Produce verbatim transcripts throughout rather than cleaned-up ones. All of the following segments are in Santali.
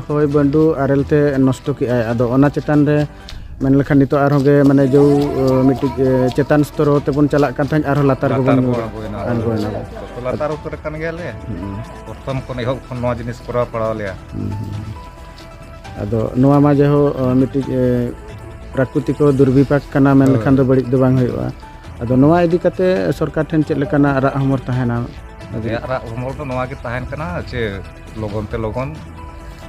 ᱦᱚᱭ ᱵᱟᱹᱱᱰᱩ ᱟᱨᱮᱞ ᱛᱮ ᱱᱚᱥᱴᱚ ᱠᱮᱜᱼᱟᱭ᱾ ᱟᱫᱚ ᱚᱱᱟ ᱪᱮᱛᱟᱱ ᱨᱮ ᱢᱮᱱ ᱞᱮᱠᱷᱟᱱ ᱱᱤᱛᱚᱜ ᱟᱨᱦᱚᱸ ᱜᱮ ᱢᱟᱱᱮ ᱡᱮ, ᱮ, ᱢᱤᱫᱴᱤᱡ, ᱮ, ᱪᱮᱛᱟᱱ ᱥᱛᱚᱨ ᱛᱮᱵᱚᱱ ᱪᱟᱞᱟᱜ ᱠᱟᱱ ᱛᱟᱦᱮᱸᱫ, ᱟᱨᱦᱚᱸ ᱞᱟᱛᱟᱨ ᱞᱟᱛᱟᱨ ᱜᱮᱵᱚᱱ ᱵᱚᱱ ᱧᱩᱨ-, ᱟᱬᱜᱚᱭᱮᱱᱟ᱾ ᱟᱬᱜᱚᱭᱮᱱᱟ ᱵᱚᱱ᱾ ᱛᱚ, ᱞᱟᱛᱟᱨ ᱩᱛᱟᱹᱨ ᱟᱠᱟᱱ ᱜᱮᱭᱟᱞᱮ᱾ ᱦᱩᱸ᱾ ᱯᱨᱚᱛᱷᱚᱢ ᱠᱷᱚᱱ ᱮᱦᱚᱵ ᱠᱷᱚᱱ ᱱᱚᱣᱟ ᱡᱤᱱᱤᱥ ᱠᱚᱨᱟᱣ ᱯᱟᱲᱟᱣ ᱞᱮᱭᱟ᱾ ᱦᱩᱸ, ᱦᱩᱸ, ᱦᱩᱸ᱾ ᱟᱫᱚ ᱱᱚᱣᱟ ᱢᱟ ᱡᱟᱭᱦᱳᱠ, ᱮ, ᱢᱤᱫᱴᱤᱡ, ᱮ, ᱯᱨᱟᱠᱨᱤᱛᱤᱠ ᱫᱩᱨᱵᱤᱯᱟᱠ ᱠᱟᱱᱟ ᱢᱮᱱ ᱞᱮᱠᱷᱟᱱ ᱫᱚ ᱦᱳᱭ᱾ ᱵᱟᱹᱲᱤᱡ ᱫᱚ ᱵᱟᱝ ᱦᱩᱭᱩᱜᱼᱟ᱾ ᱟᱫᱚ ᱱᱚᱣᱟ ᱤᱫᱤ ᱠᱟᱛᱮ ᱥᱚᱨᱠᱟᱨ ᱴᱷᱮᱱ ᱪᱮᱫ ᱞᱮᱠᱟᱱᱟᱜ ᱨᱟᱜ ᱦᱚᱢᱚᱨ ᱛᱟᱦᱮᱱᱟ? ᱟᱞᱮᱭᱟᱜ ᱨᱟᱜ ᱦᱚᱢᱚᱨ ᱫᱚ ᱱᱚᱣᱟ ᱜᱮ ᱛᱟᱦᱮᱱ ᱠᱟᱱᱟ ᱡᱮ ᱞᱚᱜᱚᱱ ᱛᱮ ᱞᱚᱜᱚᱱ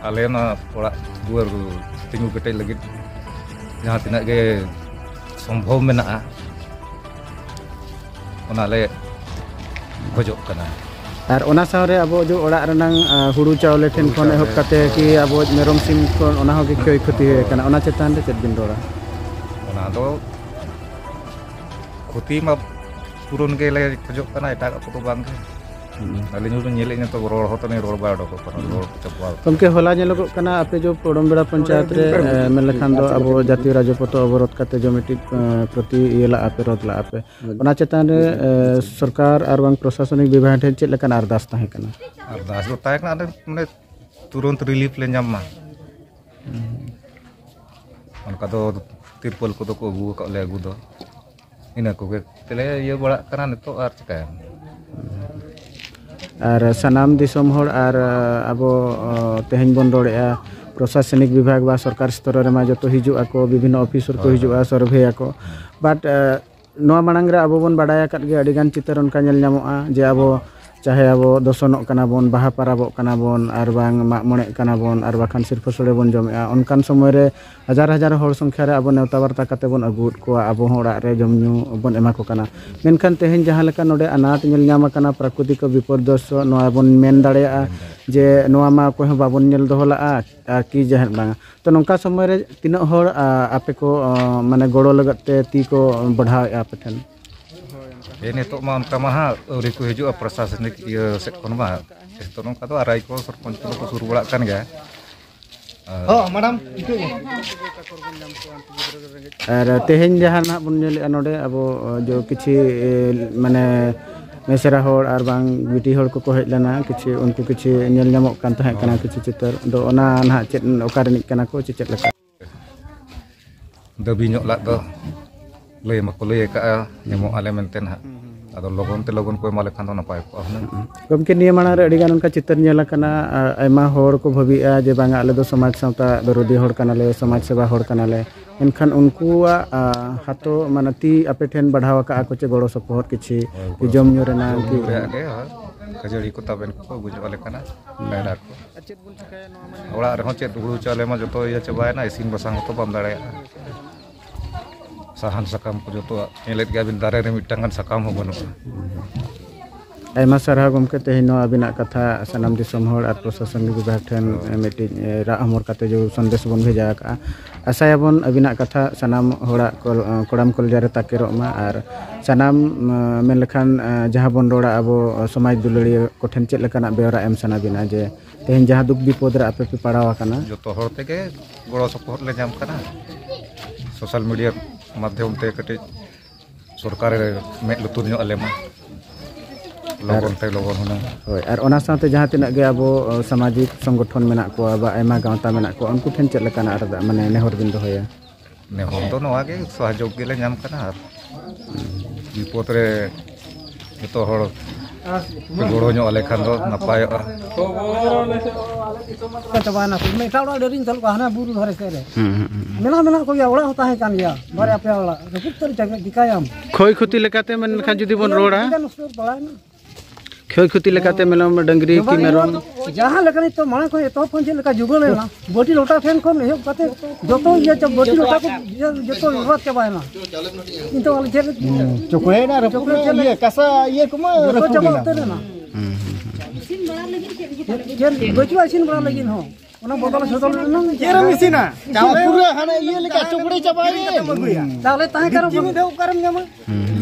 ᱟᱞᱮ ᱚᱱᱟ ᱚᱲᱟᱜ ᱫᱩᱣᱟᱹᱨ ᱛᱤᱸᱜᱩ ᱠᱮᱴᱮᱡ ᱞᱟᱹᱜᱤᱫ ᱡᱟᱦᱟᱸ ᱛᱤᱱᱟᱹᱜ ᱜᱮ ᱥᱚᱢᱵᱷᱚᱵ ᱢᱮᱱᱟᱜᱼᱟ, ᱚᱱᱟ ᱞᱮ ᱠᱷᱚᱡᱚᱜ ᱠᱟᱱᱟ᱾ ᱟᱨ ᱚᱱᱟ ᱥᱟᱶᱨᱮ ᱟᱵᱚ ᱡᱮ ᱚᱲᱟᱜ ᱨᱮᱱᱟᱝ, ᱟ, ᱦᱩᱲᱩ ᱪᱟᱣᱞᱮ ᱴᱷᱮᱱ ᱦᱩᱲᱩ ᱠᱷᱚᱱ ᱪᱟᱣᱞᱮ᱾ ᱮᱦᱚᱵ ᱠᱟᱛᱮ ᱠᱤ ᱟᱵᱚ ᱢᱮᱨᱚᱢ ᱥᱤᱢ ᱠᱷᱚᱱ ᱚᱱᱟ ᱦᱚᱸ ᱜᱮ ᱠᱷᱚᱭ ᱠᱷᱚᱛᱤ ᱦᱩᱭ ᱟᱠᱟᱱᱟ, ᱚᱱᱟ ᱪᱮᱛᱟᱱ ᱨᱮ ᱪᱮᱫ ᱵᱤᱱ ᱨᱚᱲᱟ? ᱚᱱᱟ ᱫᱚ ᱠᱷᱚᱛᱤ ᱢᱟ ᱯᱩᱨᱚᱱ ᱜᱮᱞᱮ ᱠᱷᱚᱡᱚᱜ ᱠᱟᱱᱟ, ᱮᱴᱟᱜᱟᱜ ᱠᱚᱫᱚ ᱵᱟᱝ ᱜᱮ᱾ ᱦᱩᱸ᱾ ᱟᱹᱞᱤᱧ ᱦᱚᱸᱵᱤᱱ ᱧᱮᱞᱮᱫ ᱧᱮᱞ ᱛᱮ ᱨᱚᱲ ᱦᱚᱸ ᱛᱟᱹᱞᱤᱧ ᱨᱚᱲ ᱵᱟᱭ ᱚᱰᱚᱠᱚᱜ ᱠᱟᱱᱟ, ᱦᱩᱸ᱾ ᱨᱚᱲ ᱠᱚ ᱪᱟᱵᱟ ᱟᱠᱟᱱᱟ᱾ ᱜᱚᱢᱠᱮ, ᱦᱚᱞᱟ ᱧᱮᱞᱚᱜᱚᱜ ᱠᱟᱱᱟ ᱟᱯᱮ ᱡᱚ ᱯᱚᱰᱚᱢᱵᱮᱲᱟ ᱯᱚᱧᱪᱟᱭᱮᱛ ᱨᱮ, ᱮ, ᱢᱮᱱ ᱞᱮᱠᱷᱟᱱ ᱫᱚ ᱟᱵᱚ ᱡᱟᱛᱤᱭᱚ ᱨᱟᱡᱽᱯᱚᱛᱷ ᱚᱵᱚᱨᱳᱫᱷ ᱠᱟᱛᱮ ᱡᱚ ᱢᱤᱫᱴᱤᱡ, ᱮ, ᱯᱨᱚᱛᱤ ᱤᱭᱟᱹ ᱞᱟᱜᱼᱟ ᱯᱮ, ᱨᱚᱫ ᱞᱟᱜᱼᱟ ᱯᱮ᱾ ᱚᱱᱟ ᱪᱮᱛᱟᱱ ᱨᱮ, ᱮ, ᱥᱚᱨᱠᱟᱨ ᱟᱨ ᱵᱟᱝ ᱯᱨᱚᱥᱟᱥᱚᱱᱤᱠ ᱵᱤᱵᱷᱟᱜᱽ ᱴᱷᱮᱱ ᱪᱮᱫ ᱞᱮᱠᱟᱱ ᱟᱨᱫᱟᱥ ᱛᱟᱦᱮᱸ ᱠᱟᱱᱟ? ᱟᱨᱫᱟᱥ ᱫᱚ ᱛᱟᱦᱮᱸ ᱠᱟᱱᱟ, ᱟᱞᱮ ᱢᱟᱱᱮ ᱛᱩᱨᱟᱹᱱᱛ relief ᱞᱮ ᱧᱟᱢ ᱢᱟ᱾ ᱚᱱᱠᱟ ᱫᱚ ᱛᱤᱨᱯᱚᱞ ᱠᱚᱫᱚ ᱠᱚ ᱟᱹᱜᱩ ᱟᱠᱟᱫ ᱞᱮᱭᱟ ᱟᱹᱜᱩ ᱫᱚ᱾ ᱤᱱᱟᱹ ᱠᱚᱜᱮ ᱛᱮᱞᱮ ᱤᱭᱟᱹ ᱵᱟᱲᱟᱜ ᱠᱟᱱᱟ ᱱᱤᱛᱚᱜ, ᱟᱨ ᱪᱤᱠᱟᱹᱭᱟᱢ? ᱟᱨ ᱥᱟᱱᱟᱢ ᱫᱤᱥᱚᱢ ᱦᱚᱲ ᱟᱨ, ᱟᱵᱚ, ᱚ, ᱛᱮᱦᱮᱧ ᱵᱚᱱ ᱨᱚᱲᱮᱫᱼᱟ, ᱯᱨᱚᱥᱟᱥᱚᱱᱤᱠ ᱵᱤᱵᱷᱟᱜᱽ ᱵᱟ ᱥᱚᱨᱠᱟᱨ ᱥᱛᱚᱨ ᱨᱮᱢᱟ ᱡᱚᱛᱚ ᱦᱤᱡᱩᱜ ᱟᱠᱚ, ᱵᱤᱵᱷᱤᱱᱱᱚ ᱚᱯᱷᱤᱥᱟᱨ ᱠᱚ ᱦᱳᱭ, ᱦᱤᱡᱩᱜᱼᱟ, ᱦᱳᱭ᱾ ᱥᱟᱨᱵᱷᱮ ᱟᱠᱚ᱾ ᱦᱮᱸ᱾ But, ᱮ, ᱱᱚᱣᱟ ᱢᱟᱲᱟᱝ ᱨᱮ ᱟᱵᱚ ᱵᱚᱱ ᱵᱟᱰᱟᱭ ᱟᱠᱟᱫ ᱜᱮᱭᱟ, ᱟᱹᱰᱤᱜᱟᱱ ᱪᱤᱛᱟᱹᱨ ᱚᱱᱠᱟ ᱧᱮᱞ ᱧᱟᱢᱚᱜᱼᱟ ᱡᱮ ᱟᱵᱚ ᱪᱟᱦᱮ ᱟᱵᱚ ᱫᱚᱥᱚᱱᱚᱜ ᱠᱟᱱᱟ ᱵᱚᱱ, ᱵᱟᱦᱟ ᱯᱟᱨᱟᱵᱚᱜ ᱠᱟᱱᱟ ᱵᱚᱱ, ᱟᱨ ᱵᱟᱝ ᱢᱟᱜ ᱢᱚᱬᱮᱜ ᱠᱟᱱᱟ ᱵᱚᱱ, ᱟᱨ ᱵᱟᱠᱷᱟᱱ ᱥᱤᱨᱯᱟᱹ ᱥᱳᱲᱮ ᱵᱚᱱ ᱡᱚᱢᱮᱜᱼᱟ, ᱚᱱᱠᱟᱱ ᱥᱚᱢᱚᱭ ᱨᱮ ᱦᱟᱡᱟᱨ ᱦᱟᱡᱟᱨ ᱦᱚᱲ ᱥᱚᱝᱠᱷᱟ ᱨᱮ ᱟᱵᱚ ᱱᱮᱣᱛᱟ ᱵᱟᱨᱛᱟ ᱠᱟᱛᱮ ᱵᱚᱱ ᱟᱹᱜᱩᱣᱟᱫ ᱠᱚᱣᱟ, ᱟᱵᱚ ᱦᱚᱸ ᱚᱲᱟᱜ ᱨᱮ ᱡᱚᱢ ᱧᱩ ᱵᱚᱱ ᱮᱢᱟ ᱠᱚ ᱠᱟᱱᱟ᱾ ᱢᱮᱱᱠᱷᱟᱱ ᱛᱮᱦᱮᱧ ᱡᱟᱦᱟᱸ ᱞᱮᱠᱟ ᱱᱚᱰᱮ ᱟᱱᱟᱴ ᱧᱮᱞ ᱧᱟᱢ ᱟᱠᱟᱱᱟ, ᱯᱨᱟᱠᱨᱤᱛᱤᱠ ᱵᱤᱯᱚᱨᱡᱚᱭ ᱱᱚᱣᱟ ᱵᱚᱱ ᱢᱮᱱ ᱫᱟᱲᱮᱭᱟᱜᱼᱟ ᱡᱮ ᱱᱚᱣᱟ ᱢᱟ ᱚᱠᱚᱭ ᱦᱚᱸ ᱵᱟᱵᱚᱱ ᱧᱮᱞ ᱫᱚᱦᱚ ᱞᱟᱜᱼᱟ, ᱟᱨ ᱠᱤ ᱡᱟᱦᱟᱸ ᱵᱟᱝᱟ᱾ ᱛᱚ, ᱱᱚᱝᱠᱟ ᱥᱚᱢᱚᱭ ᱨᱮ ᱛᱤᱱᱟᱹᱜ ᱦᱚᱲ, ᱟ, ᱟᱯᱮ ᱠᱚ, ᱚ, ᱢᱟᱱᱮ, ᱜᱚᱲᱚ ᱞᱟᱹᱜᱤᱫ ᱛᱮ ᱛᱤ ᱠᱚ ᱵᱟᱲᱦᱟᱣᱮᱫᱼᱟ ᱟᱯᱮ ᱴᱷᱮᱱ? ᱮ, ᱱᱤᱛᱚᱜ ᱢᱟ ᱚᱱᱠᱟ ᱢᱟ ᱦᱟᱸᱜ ᱟᱹᱣᱨᱤ ᱠᱚ ᱦᱤᱡᱩᱜᱼᱟ ᱯᱨᱚᱥᱟᱥᱚᱱᱤᱠ ᱤᱭᱟᱹ ᱥᱮᱫ ᱠᱷᱚᱱ ᱢᱟ᱾ ᱱᱤᱛᱚᱜ ᱱᱚᱝᱠᱟ ᱫᱚ ᱟᱨ ᱟᱭ ᱠᱚ ᱥᱚᱨᱯᱚᱧᱪ ᱠᱚᱫᱚ ᱠᱚ ᱥᱩᱨ ᱵᱟᱲᱟᱜ ᱠᱟᱱ ᱜᱮᱭᱟ᱾ ᱟᱨ ᱦᱚᱸ, ᱢᱮᱰᱟᱢ, ᱤᱱᱠᱟᱹ ᱜᱮ᱾ ᱟᱨ ᱛᱮᱦᱮᱧ ᱡᱟᱦᱟᱸ ᱱᱟᱦᱟᱜ ᱵᱚᱱ ᱧᱮᱞᱮᱫᱼᱟ ᱱᱚᱰᱮ, ᱟᱵᱚ, ᱚ, ᱡᱚ ᱠᱤᱪᱷᱤ, ᱮ, ᱢᱟᱱᱮ, ᱢᱤᱥᱨᱟ ᱦᱚᱲ ᱟᱨ ᱵᱟᱝ ᱵᱤᱴᱤ ᱦᱚᱲ ᱠᱚᱠᱚ ᱦᱮᱡ ᱞᱮᱱᱟ, ᱠᱤᱪᱷᱩ ᱩᱱᱠᱩ ᱠᱤᱪᱷᱩ ᱧᱮᱞ ᱧᱟᱢᱚᱜ ᱠᱟᱱ ᱛᱟᱦᱮᱸ ᱠᱟᱱᱟ ᱠᱤᱪᱷᱩ ᱪᱤᱛᱟᱹᱨ᱾ ᱟᱫᱚ ᱚᱱᱟ ᱱᱟᱦᱟᱜ ᱪᱮᱫ, ᱚᱠᱟ ᱨᱤᱱᱤᱡ ᱠᱟᱱᱟ ᱠᱚ ᱪᱮ ᱪᱮᱫ ᱞᱮᱠᱟ? ᱫᱟᱹᱵᱤ ᱧᱚᱜ ᱞᱟᱜ ᱫᱚ ᱞᱟᱹᱭ ᱢᱟᱠᱚ ᱞᱟᱹᱭ ᱟᱠᱟᱫᱼᱟ, ᱧᱟᱢᱚᱜ ᱟᱞᱮ ᱢᱮᱱᱛᱮ ᱱᱟᱦᱟᱜ᱾ ᱟᱫᱚ ᱞᱚᱜᱚᱱ ᱛᱮ ᱞᱚᱜᱚᱱ ᱠᱚ ᱮᱢᱟ ᱞᱮᱠᱷᱟᱱ ᱫᱚ ᱱᱟᱯᱟᱭ ᱠᱚᱜᱼᱟ ᱦᱩᱱᱟᱹᱝ᱾ ᱜᱚᱢᱠᱮ, ᱱᱤᱭᱟᱹ ᱢᱟᱲᱟᱝ ᱨᱮ ᱟᱹᱰᱤ ᱜᱟᱱ ᱚᱱᱠᱟ ᱪᱤᱛᱟᱹᱨ ᱧᱮᱞ ᱟᱠᱟᱱᱟ, ᱟ-, ᱟᱭᱢᱟ ᱦᱚᱲ ᱠᱚ ᱵᱷᱟᱹᱵᱤᱜᱼᱟ ᱡᱮ ᱵᱟᱝᱟ, ᱟᱞᱮ ᱫᱚ ᱥᱚᱢᱟᱡᱽ ᱥᱟᱶᱛᱟ ᱫᱚᱨᱚᱫᱤ ᱦᱚᱲ ᱠᱟᱱᱟᱞᱮ, ᱥᱚᱢᱟᱡᱽ ᱥᱮᱵᱟ ᱦᱚᱲ ᱠᱟᱱᱟᱞᱮ, ᱢᱮᱱᱠᱷᱟᱱ ᱩᱱᱠᱩᱣᱟᱜ, ᱟ, ᱦᱟᱛᱚ, ᱢᱟᱱᱮ, ᱛᱤ ᱟᱯᱮ ᱴᱷᱮᱱ ᱵᱟᱲᱦᱟᱣ ᱟᱠᱟᱜᱼᱟ ᱠᱚ ᱪᱮ ᱜᱚᱲᱚ ᱥᱚᱯᱚᱦᱚᱫ ᱠᱤᱪᱷᱤ, ᱦᱳᱭ, ᱜᱚᱲᱚ ᱡᱚᱢ ᱧᱩ ᱥᱚᱯᱚᱦᱚᱫ ᱨᱮᱱᱟᱜ ᱡᱚᱢ ᱠᱤ? ᱧᱩ ᱨᱮᱭᱟᱜ ᱜᱮ, ᱦᱳᱭ, ᱠᱷᱟᱹᱡᱟᱹᱲᱤ ᱠᱚ ᱛᱟᱵᱮᱱ ᱠᱚᱠᱚ ᱟᱹᱜᱩ ᱧᱚᱜ ᱟᱞᱮ ᱠᱟᱱᱟ᱾ ᱦᱩᱸ᱾ ᱠᱟᱭᱨᱟ ᱠᱚ᱾ ᱚᱲᱟᱜ ᱨᱮᱦᱚᱸ ᱪᱮᱫ ᱦᱩᱲᱩ ᱪᱟᱣᱞᱮ ᱢᱟ ᱡᱚᱛᱚ ᱤᱭᱟᱹ ᱪᱟᱵᱟᱭᱮᱱᱟ, ᱤᱥᱤᱱ ᱵᱟᱥᱟᱝ ᱦᱚᱸᱛᱚ ᱵᱟᱢ ᱫᱟᱲᱮᱭᱟᱜᱼᱟ᱾ ᱥᱟᱦᱟᱱ ᱥᱟᱠᱟᱢ ᱠᱚ ᱡᱚᱛᱚᱣᱟᱜ ᱧᱮᱞᱮᱫ ᱜᱮᱭᱟᱵᱤᱱ, ᱫᱟᱨᱮ ᱨᱮ ᱢᱤᱫᱴᱟᱝ ᱜᱟᱱ ᱥᱟᱠᱟᱢ ᱦᱚᱸ ᱵᱟᱹᱱᱩᱜᱼᱟ᱾ ᱟᱭᱢᱟ ᱥᱟᱨᱦᱟᱣ ᱜᱚᱢᱠᱮ, ᱛᱮᱦᱮᱧ ᱱᱚᱣᱟ ᱟᱹᱵᱤᱱᱟᱜ ᱠᱟᱛᱷᱟ ᱥᱟᱱᱟᱢ ᱫᱤᱥᱚᱢ ᱦᱚᱲ ᱟᱨ ᱯᱨᱚᱥᱟᱥᱚᱱᱤᱠ ᱵᱤᱵᱷᱟᱜᱽ ᱴᱷᱮᱱ ᱢᱤᱫᱴᱤᱡ, ᱮ, ᱨᱟᱜ ᱦᱚᱢᱚᱨ ᱠᱟᱛᱮ ᱡᱚᱨᱩᱨ ᱥᱚᱱᱫᱮᱥ ᱵᱚᱱ ᱵᱷᱮᱡᱟ ᱟᱠᱟᱜᱼᱟ᱾ ᱟᱥᱟᱭᱟᱵᱚᱱ ᱟᱹᱵᱤᱱᱟᱜ ᱠᱟᱛᱷᱟ ᱥᱟᱱᱟᱢ ᱦᱚᱲᱟᱜ ᱠᱚᱞ-, ᱠᱚᱲᱟᱢ ᱠᱚᱞᱡᱟ ᱨᱮ ᱛᱟᱠᱮᱨᱚᱜ ᱢᱟ ᱟᱨ ᱥᱟᱱᱟᱢ, ᱮ, ᱢᱮᱱ ᱞᱮᱠᱷᱟᱱ, ᱮ, ᱡᱟᱦᱟᱸ ᱵᱚᱱ ᱨᱚᱲᱟ ᱟᱵᱚ ᱥᱚᱢᱟᱡᱽ ᱫᱩᱞᱟᱹᱲᱤᱭᱟᱹ ᱠᱚᱴᱷᱮᱱ ᱪᱮᱫ ᱞᱮᱠᱟᱱᱟᱜ ᱵᱮᱣᱨᱟ ᱮᱢ ᱥᱟᱱᱟ ᱵᱤᱱᱟ ᱡᱮ ᱛᱮᱦᱮᱧ ᱡᱟᱦᱟᱸ ᱫᱩᱠ ᱵᱤᱯᱚᱫ ᱨᱮ ᱟᱯᱮ ᱯᱮ ᱯᱟᱲᱟᱣ ᱟᱠᱟᱱᱟ? ᱡᱚᱛᱚ ᱦᱚᱲ ᱛᱮᱜᱮ ᱜᱚᱲᱚ ᱥᱚᱯᱚᱦᱚᱫ ᱞᱮ ᱧᱟᱢ ᱠᱟᱱᱟ᱾ ᱥᱳᱥᱟᱞ ᱢᱤᱰᱤᱭᱟ ᱢᱟᱫᱽᱫᱷᱚᱢ ᱛᱮ ᱠᱟᱹᱴᱤᱡ ᱥᱚᱨᱠᱟᱨᱮ ᱢᱮᱫ ᱞᱩᱛᱩᱨ ᱧᱚᱜ ᱟᱞᱮ ᱢᱟ᱾ ᱞᱚᱜᱚᱱ ᱛᱮ ᱞᱚᱜᱚᱱ ᱦᱩᱱᱟᱹᱝ᱾ ᱦᱳᱭ, ᱟᱨ ᱚᱱᱟ ᱥᱟᱶᱛᱮ ᱡᱟᱦᱟᱸ ᱛᱤᱱᱟᱹᱜ ᱜᱮ ᱟᱵᱚ, ᱚ, ᱥᱟᱢᱟᱡᱤᱠ ᱥᱚᱝᱜᱚᱴᱷᱚᱱ ᱢᱮᱱᱟᱜ ᱠᱚᱣᱟ, ᱵᱟ ᱟᱭᱢᱟ ᱜᱟᱶᱛᱟ ᱢᱮᱱᱟᱜ ᱠᱚᱣᱟ, ᱩᱱᱠᱩ ᱴᱷᱮᱱ ᱪᱮᱫ ᱞᱮᱠᱟᱱᱟᱜ ᱟᱨ, ᱢᱟᱱᱮ, ᱱᱮᱦᱚᱨ ᱵᱤᱱ ᱫᱚᱦᱚᱭᱟ? ᱱᱮᱦᱚᱨ ᱫᱚ ᱱᱚᱣᱟ ᱜᱮ, ᱥᱚᱦᱚᱡᱳᱜᱽ ᱜᱮᱞᱮ ᱧᱟᱢ ᱠᱟᱱᱟ ᱟᱨ ᱵᱤᱯᱚᱫ ᱨᱮ ᱡᱚᱛᱚ ᱦᱚᱲ ᱯᱮ ᱜᱚᱲᱚ ᱧᱚᱜ ᱟᱞᱮ ᱠᱷᱟᱱ ᱫᱚ ᱱᱟᱯᱟᱭᱚᱜᱼᱟ᱾ ᱪᱟᱵᱟᱭᱮᱱᱟ ᱠᱚ᱾ ᱮᱴᱟᱜ ᱚᱲᱟᱜ ᱰᱟᱹᱨᱤᱧ ᱪᱟᱞᱩᱜᱼᱟ, ᱦᱟᱱᱟ ᱵᱩᱨᱩ ᱫᱷᱟᱨᱮ ᱥᱮᱫ ᱨᱮ᱾ ᱦᱩᱸ, ᱦᱩᱸ, ᱦᱩᱸ᱾ ᱢᱮᱱᱟᱜ, ᱢᱮᱱᱟᱜ ᱠᱚᱜᱮᱭᱟ, ᱚᱲᱟᱜ ᱦᱚᱸ ᱛᱟᱦᱮᱸ ᱠᱟᱱ ᱜᱮᱭᱟ, ᱵᱟᱨᱭᱟ ᱯᱮᱭᱟ ᱚᱲᱟᱜ ᱨᱟᱹᱯᱩᱫ ᱩᱛᱟᱹᱨ ᱪᱟᱵᱟ, ᱪᱤᱠᱟᱹᱭᱟᱢ? ᱠᱷᱚᱭ ᱠᱷᱚᱛᱤ ᱞᱮᱠᱟᱛᱮ ᱢᱮᱱᱠᱷᱟᱱ ᱡᱩᱫᱤ ᱵᱚᱱ ᱨᱚᱲᱟ, ᱱᱚᱥᱴᱚ ᱪᱟᱵᱟᱭᱮᱱᱟ᱾ ᱠᱷᱚᱭ ᱠᱷᱚᱛᱤ ᱞᱮᱠᱟᱛᱮ ᱢᱮᱱᱟᱢ ᱰᱟᱹᱝᱨᱤ ᱠᱤ ᱡᱚᱢᱟᱜ ᱢᱮᱨᱚᱢ? ᱧᱩᱣᱟᱜ ᱫᱚ ᱡᱟᱦᱟᱸ ᱞᱮᱠᱟ ᱱᱤᱛᱚᱜ ᱢᱟᱲᱟᱝ ᱠᱷᱚᱱ ᱮᱛᱚᱦᱚᱵ ᱠᱷᱚᱱ ᱪᱮᱫ ᱞᱮᱠᱟ ᱡᱩᱜᱟᱹᱲ ᱞᱮᱱᱟ, ᱵᱟᱹᱴᱤ ᱞᱚᱴᱟ ᱴᱷᱮᱱ ᱠᱷᱚᱱ ᱮᱦᱚᱵ ᱠᱟᱛᱮ ᱡᱚᱛᱚ ᱤᱭᱟᱹ ᱪᱟᱵ-, ᱵᱟᱹᱴᱤ ᱞᱚᱴᱟ ᱠᱚ ᱤᱭᱟᱹ ᱡᱚᱛᱚ ᱵᱮᱵᱚᱦᱟᱨ ᱪᱟᱵᱟᱭᱮᱱᱟ᱾ ᱱᱤᱛᱚᱜ ᱟᱞᱮ ᱪᱮᱫ ᱪᱚᱠᱞᱮᱴ ᱟᱨ ᱨᱟᱹᱯᱩᱫ ᱪᱚᱠᱞᱮᱴ ᱢᱟ ᱪᱮᱫ ᱤᱭᱟᱹ ᱞᱮᱠᱟ? ᱠᱟᱥᱟ ᱤᱭᱟᱹ ᱠᱚᱢᱟ ᱡᱚᱛᱚ ᱨᱟᱹᱯᱩᱫ ᱪᱟᱵᱟ ᱮᱱᱟ᱾ ᱩᱛᱟᱹᱨ ᱮᱱᱟ᱾ ᱦᱩᱸ, ᱦᱩᱸ, ᱦᱩᱸ᱾ ᱪᱮᱫ ᱵᱟᱹᱪᱩᱜᱼᱟ ᱤᱥᱤᱱ ᱵᱟᱲᱟ ᱞᱟᱹᱜᱤᱫ ᱦᱚᱸ᱾ ᱚᱱᱟ ᱵᱚᱫᱚᱞ ᱥᱚᱫᱚᱞ ᱨᱮᱱᱟᱜ ᱪᱮᱫ ᱮᱢ ᱤᱥᱤᱱᱟ? ᱪᱟᱣᱞᱮ ᱯᱩᱨᱟᱹ ᱦᱟᱱᱮ ᱤᱭᱟᱹ ᱞᱮᱠᱟ ᱪᱚᱠᱲᱤ ᱪᱟᱵᱟᱭᱮᱱ᱾ ᱪᱟᱣᱞᱮ ᱛᱟᱦᱮᱸ ᱠᱟᱱ ᱰᱷᱤᱯᱪᱤ ᱨᱮᱦᱚᱸ ᱢᱤᱫ ᱫᱷᱟᱣ ᱚᱠᱟᱨᱮᱢ ᱧᱟᱢᱟ?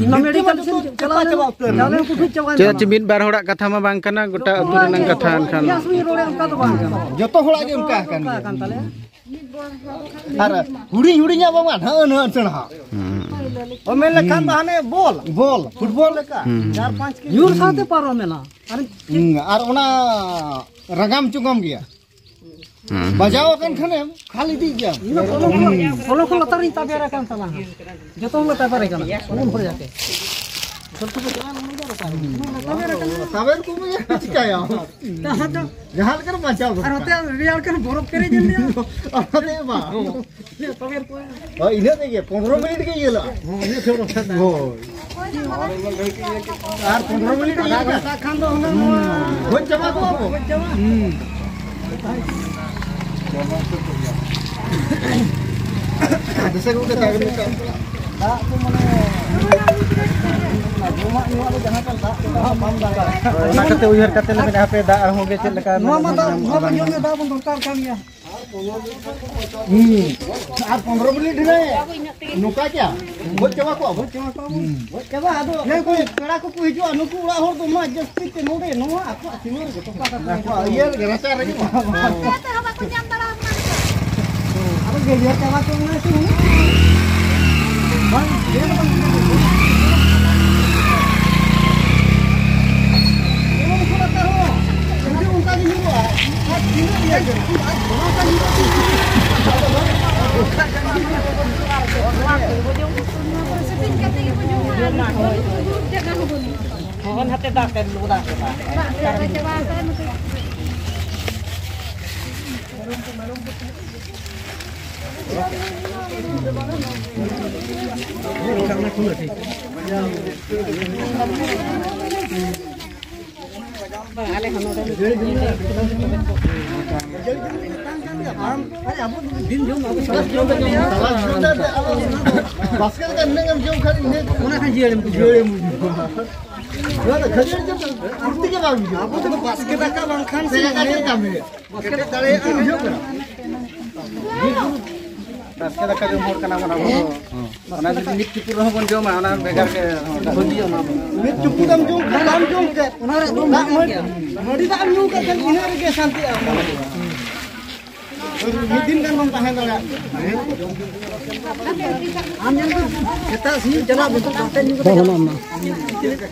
ᱤᱧ ᱢᱟ ᱰᱷᱤᱯᱪᱤ ᱢᱟ ᱢᱮᱰᱤᱠᱟᱞ ᱡᱚᱛᱚ ᱥᱮᱫ ᱪᱟᱞᱟᱣ ᱪᱟᱵᱟ ᱞᱮᱱᱟ᱾ ᱩᱛᱟᱹᱨ ᱮᱱᱟ᱾ ᱪᱟᱣᱞᱮ ᱦᱚᱸᱠᱚ ᱰᱷᱤᱯ ᱪᱟᱵᱟᱭᱮᱱ ᱪᱮᱫ ᱛᱟᱢᱟ᱾ ᱪᱮ ᱢᱤᱫ ᱵᱟᱨ ᱦᱚᱲᱟᱜ ᱠᱟᱛᱷᱟ ᱢᱟ ᱵᱟᱝ ᱠᱟᱱᱟ, ᱜᱚᱴᱟ ᱟᱹᱛᱩ ᱨᱮᱱᱟᱜ ᱠᱟᱛᱷᱟ ᱮᱱᱠᱷᱟᱱ᱾ ᱤᱧᱟᱹᱜ ᱥᱩᱢᱩᱝ ᱨᱚᱲᱮ ᱚᱱᱠᱟ ᱫᱚ ᱵᱟᱝ ᱠᱟᱱᱟ᱾ ᱡᱚᱛᱚ ᱦᱚᱲᱟᱜ ᱜᱮ ᱚᱱᱠᱟ ᱟᱠᱟᱱ ᱜᱮᱭᱟ᱾ ᱛᱟᱞᱮᱭᱟ᱾ ᱟᱨ ᱦᱩᱰᱤᱧ ᱦᱩᱰᱤᱧᱟᱜ ᱵᱟᱝ ᱱᱟᱹᱜ ᱱᱟᱹᱜ ᱥᱮᱬᱟ᱾ ᱦᱩᱸ᱾ ᱚ, ᱢᱮᱱ ᱞᱮᱠᱷᱟᱱ ᱫᱚ ᱦᱟᱱᱮ ᱵᱚᱞ, ᱵᱚᱞ, ᱯᱷᱩᱴᱵᱚᱞ ᱞᱮᱠᱟ᱾ ᱦᱩᱸ᱾ ᱪᱟᱨ ᱯᱟᱸᱪ ᱠᱮᱡᱤ᱾ ᱧᱩᱨ ᱥᱟᱶᱛᱮ ᱯᱟᱨᱚᱢᱮᱱᱟ᱾ ᱟᱨ ᱦᱩᱸ, ᱟᱨ ᱚᱱᱟ ᱨᱟᱜᱟᱢ ᱪᱩᱜᱟᱢ ᱜᱮᱭᱟ᱾ ᱦᱩᱸ᱾ ᱵᱟᱡᱟᱣ ᱟᱠᱟᱱ ᱠᱷᱟᱱᱮᱢ, ᱠᱷᱟᱞ ᱤᱫᱤᱜ ᱜᱮᱭᱟᱢ᱾ ᱤᱧ ᱫᱚ ᱯᱚᱞᱚᱝ ᱠᱷᱚᱱ, ᱯᱚᱞᱚᱝ ᱠᱷᱚᱱ ᱞᱟᱛᱟᱨ ᱨᱤᱧ ᱛᱟᱵᱮᱨ ᱟᱠᱟᱱ ᱛᱟᱞᱟᱝᱟ᱾ ᱡᱚᱛᱚ ᱦᱚᱲ ᱞᱮ ᱛᱟᱵᱮᱨ ᱟᱠᱟᱱᱟ᱾ ᱩᱱ ᱦᱚᱲ ᱡᱟᱛᱮ᱾ ᱛᱟᱵᱮᱨ ᱟᱠᱟᱱᱟ᱾ ᱛᱟᱵᱮᱨ ᱠᱚ ᱢᱮ, ᱪᱤᱠᱟᱹᱭᱟᱢ? ᱛᱟᱦᱟᱸ ᱫᱚ ᱡᱟᱦᱟᱸ ᱞᱮᱠᱟᱨᱮ ᱵᱟᱧᱪᱟᱣ ᱟᱨ ᱫᱚᱨᱠᱟᱨ᱾ ᱱᱚᱛᱮ ᱨᱮᱭᱟᱲ ᱠᱟᱱ ᱵᱚᱨᱚᱯ ᱯᱮᱨᱮᱡ ᱮᱱ ᱜᱮᱭᱟ᱾ ᱚᱱᱟᱛᱮ ᱵᱟᱝ᱾ ᱤᱱᱟᱹ ᱛᱟᱵᱮᱨ ᱠᱚ᱾ ᱦᱳᱭ, ᱤᱱᱟᱹ ᱛᱮᱜᱮ ᱯᱚᱱᱨᱚ ᱢᱤᱱᱤᱴ ᱜᱮ ᱤᱭᱟᱹ ᱞᱟᱜᱼᱟ᱾ ᱦᱚᱸ, ᱤᱱᱟᱹ ᱛᱮ ᱚᱰᱚᱠ ᱠᱟᱱᱟ᱾ ᱦᱳᱭ᱾ ᱟᱨ ᱯᱚᱱᱨᱚ ᱢᱤᱱᱤᱴ ᱟᱫᱷᱟ ᱜᱷᱚᱱᱴᱟ ᱠᱷᱟᱱ ᱫᱚ ᱦᱩᱱᱟᱹᱝ ᱱᱚᱣᱟ ᱜᱚᱡ ᱪᱟᱵᱟ ᱠᱚᱜᱼᱟ ᱠᱚ᱾ ᱦᱩᱸ᱾ ᱫᱤᱥᱟᱹ ᱜᱚᱢᱠᱮ, ᱫᱟᱜ ᱨᱮ ᱢᱤᱫᱴᱟᱝ ᱫᱟᱜ ᱠᱚ ᱢᱟᱱᱮ ᱡᱚᱢᱟᱜ ᱧᱩᱣᱟᱜ ᱫᱚ ᱡᱟᱦᱟᱸ ᱠᱟᱱ ᱫᱟᱜ ᱠᱚᱫᱚ ᱦᱟᱸᱜ ᱵᱟᱢ ᱫᱟᱲᱮᱭᱟᱜᱼᱟ᱾ ᱚᱱᱟ ᱠᱟᱛᱮ ᱩᱭᱦᱟᱹᱨ ᱠᱟᱛᱮ ᱞᱮ ᱢᱮᱱᱟ, ᱦᱟᱯᱮ ᱫᱟᱜ ᱦᱚᱸ ᱜᱮ ᱪᱮᱫ ᱞᱮᱠᱟ ᱱᱚᱣᱟ ᱢᱟ ᱫᱟᱜ, ᱱᱚᱣᱟ ᱢᱟ ᱧᱩ ᱧᱩ ᱫᱟᱜ ᱵᱚᱱ ᱫᱚᱨᱠᱟᱨ ᱠᱟᱱ ᱜᱮᱭᱟ᱾ ᱦᱩᱸ᱾ ᱟᱨ ᱯᱚᱱᱨᱚ ᱢᱤᱱᱤᱴ ᱨᱮ ᱱᱚᱝᱠᱟ ᱜᱮᱭᱟ᱾ ᱜᱚᱡ ᱪᱟᱵᱟ ᱠᱚᱜᱼᱟ ᱵᱚᱱ᱾ ᱜᱚᱡ ᱪᱟᱵᱟ ᱠᱚᱜᱼᱟ ᱵᱚᱱ᱾ ᱦᱩᱸ᱾ ᱜᱚᱡ ᱪᱟᱵᱟ, ᱟᱫᱚ ᱞᱟᱹᱭ ᱠᱚ ᱯᱮᱲᱟ ᱠᱚᱠᱚ ᱦᱤᱡᱩᱜᱼᱟ, ᱱᱩᱠᱩ ᱚᱲᱟᱜ ᱦᱚᱲ ᱫᱚ ᱢᱟ ᱡᱟᱹᱥᱛᱤ ᱛᱮ ᱱᱚᱰᱮ ᱱᱚᱣᱟ ᱟᱠᱚᱣᱟᱜ ᱥᱤᱢᱟᱹ ᱨᱮ ᱡᱚᱛᱚ ᱠᱚ ᱟᱠᱚᱣᱟᱜ ᱤᱭᱟᱹ ᱨᱮᱜᱮ, ᱨᱟᱪᱟ ᱨᱮᱜᱮ ᱢᱟ᱾ ᱚᱱᱟᱛᱮ ᱦᱚᱸ ᱵᱟᱠᱚ ᱧᱟᱢ ᱫᱟᱲᱮ ᱟᱵᱚᱱᱟ ᱱᱤᱛᱚᱜ᱾ ᱟᱫᱚ ᱜᱮᱡᱮᱨ ᱪᱟᱵᱟ ᱠᱚ ᱢᱮ ᱥᱮ ᱦᱩᱱᱟᱹᱝ᱾ ᱵᱟᱝ, ᱜᱮᱡᱮᱨ ᱵᱟᱝ᱾ ᱡᱮᱢᱚᱱ ᱠᱚ ᱞᱟᱛᱟᱨ ᱦᱚᱸ, ᱡᱩᱫᱤ ᱚᱱᱠᱟ ᱜᱮ ᱧᱩᱨᱩᱜᱼᱟ, ᱟᱨ ᱛᱤᱱᱟᱹᱜ ᱤᱭᱟᱹ ᱜᱮ, ᱟᱨ ᱚᱱᱟ ᱠᱚ ᱧᱩᱨᱩᱜᱼᱟ᱾ ᱦᱚᱸᱜᱼᱚ ᱱᱟᱛᱮ ᱫᱟᱜ ᱛᱮ ᱞᱚᱫᱟ ᱠᱚ ᱫᱟᱜ᱾ ᱵᱟᱥᱠᱮ ᱫᱟᱠᱟ ᱱᱤᱱᱟᱹᱜ ᱮᱢ ᱡᱚᱢ ᱠᱷᱟᱱ ᱤᱱᱟᱹ ᱚᱱᱟ ᱠᱷᱟᱱ ᱡᱤᱭᱟᱹᱲᱮᱢ ᱵᱩᱡᱷᱟᱹᱣᱟ᱾ ᱡᱤᱭᱟᱹᱲᱮᱢ ᱵᱩᱡᱷᱟᱹᱣᱟ᱾ ᱱᱚᱣᱟ ᱫᱚ ᱠᱷᱟᱹᱡᱟᱹᱲᱤ ᱡᱚᱢ ᱫᱚ ᱯᱷᱩᱨᱛᱤ ᱜᱮ ᱵᱟᱝ ᱵᱩᱡᱷᱟᱹᱜᱼᱟ᱾ ᱟᱵᱚ ᱫᱚ ᱵᱟᱥᱠᱮ ᱫᱟᱠᱟ ᱵᱟᱝᱠᱷᱟᱱ ᱥᱮ ᱥᱮ ᱫᱟᱠᱟ ᱪᱮᱫ ᱞᱮᱠᱟᱢ ᱵᱩᱡᱷᱟᱹᱣ ᱠᱟᱱᱟ? ᱵᱟᱥᱠᱮ ᱫᱟᱠᱟ ᱡᱚᱢ ᱦᱚᱲ ᱠᱟᱱᱟ ᱵᱚᱱ ᱟᱵᱚ ᱫᱚ᱾ ᱚᱱᱟ ᱡᱩᱫᱤ ᱢᱤᱫ ᱪᱩᱯᱩᱫ ᱨᱮᱦᱚᱸ ᱵᱚᱱ ᱡᱚᱢᱟ, ᱚᱱᱟ ᱵᱷᱮᱜᱟᱨ ᱜᱮ ᱠᱷᱚᱛᱤᱭᱟ ᱚᱱᱟ ᱫᱚ᱾ ᱢᱤᱫ ᱪᱩᱯᱩᱫ ᱮᱢ ᱡᱚᱢ ᱠᱷᱟᱱ ᱵᱟᱢ ᱡᱚᱢ ᱠᱮᱫ, ᱚᱱᱟ ᱨᱮ ᱫᱚ ᱫᱟᱜ ᱢᱟᱹᱰᱤ, ᱢᱟᱹᱰᱤ ᱫᱟᱜ ᱮᱢ ᱧᱩ ᱠᱟᱜ ᱠᱷᱟᱱ ᱤᱱᱟᱹ ᱨᱮᱜᱮ ᱥᱟᱱᱛᱤᱜᱼᱟ᱾ ᱢᱤᱫ ᱫᱤᱱ ᱜᱟᱱ ᱵᱚᱱ ᱛᱟᱦᱮᱸ ᱫᱟᱲᱮᱭᱟᱜ ᱠᱟᱱᱟ᱾ ᱟᱢ ᱧᱮᱞ ᱢᱮ, ᱥᱮᱛᱟᱜ ᱥᱤᱧ ᱪᱟᱞᱟᱜ ᱵᱚᱱ, ᱫᱟᱜ ᱛᱮ ᱧᱩ ᱠᱟᱛᱮ ᱵᱟᱹᱱᱩᱜᱼᱟ ᱚᱱᱟ᱾ ᱪᱮᱫ ᱞᱮᱠᱟ?